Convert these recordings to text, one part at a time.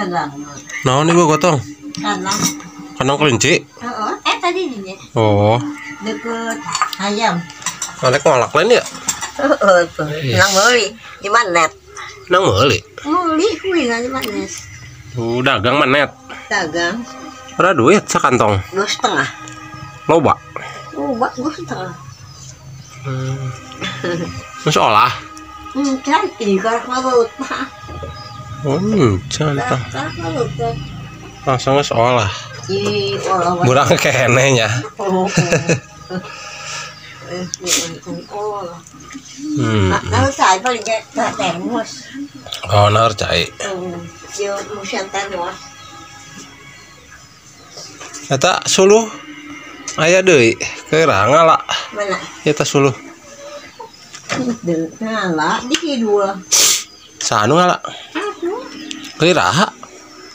Kandang. Naon ibu gotong? Kandang. Kandang kelinci? Heeh, tadi ini. Oh. Deket ayam. Ngalek ngolak lain ya? Heeh, tuh. Nang meuli di manet. Nang meuli? Meuli kuwi di manet. Dagang manet. Dagang. Ada duit sakantong? 2,5. Loba? Loba 2,5. Terus olah? Cantik karena malut mah. Cantik. Langsung geus olah. Burang kene nya. Nah, cai paling termos. Oh, nar cai. Ieu musian termos. Eta suluh aya deui, keura ngala. Mana? Eta suluh. Ngala di kidul. Sanu ngala? Aduh. Keura?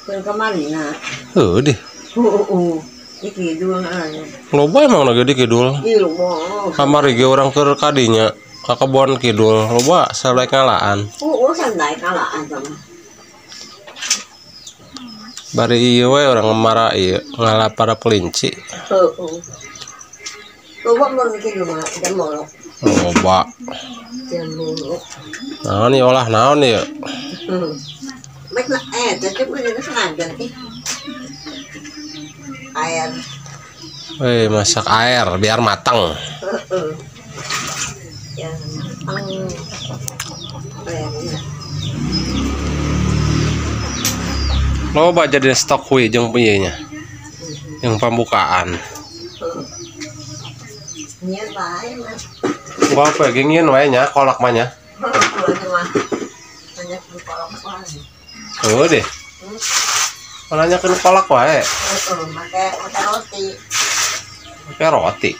Keur kamarina. Heuh deh. Heeh. Di kidul ngala. Loba emang lagi di kidul. Ih, loba. Kamari ge urang keur kadinya ka kebon kidul, loba salek ngalaan. Heeh, santai ngalaan tah. Bari ieu we urang ngemara ieu ngala para kelinci. Heeh. Loba mun di kidul mah jamolok. Loba. Jamolok. Naon ieu olah naon ieu? Heeh. Mek tetep udah sengaja ih. Air. Masak air biar matang. Heeh. Ya, matang. Airnya. Loba jadi stok kuy jeung piye nya. Yang pembukaan. Nyeun wae mah. Gua apa ge ngieun wae nya kolak mah nya. Banyak di kolak wae. Oh deh. Nanyakeun kolak wae. Heeh, make roti. Make roti.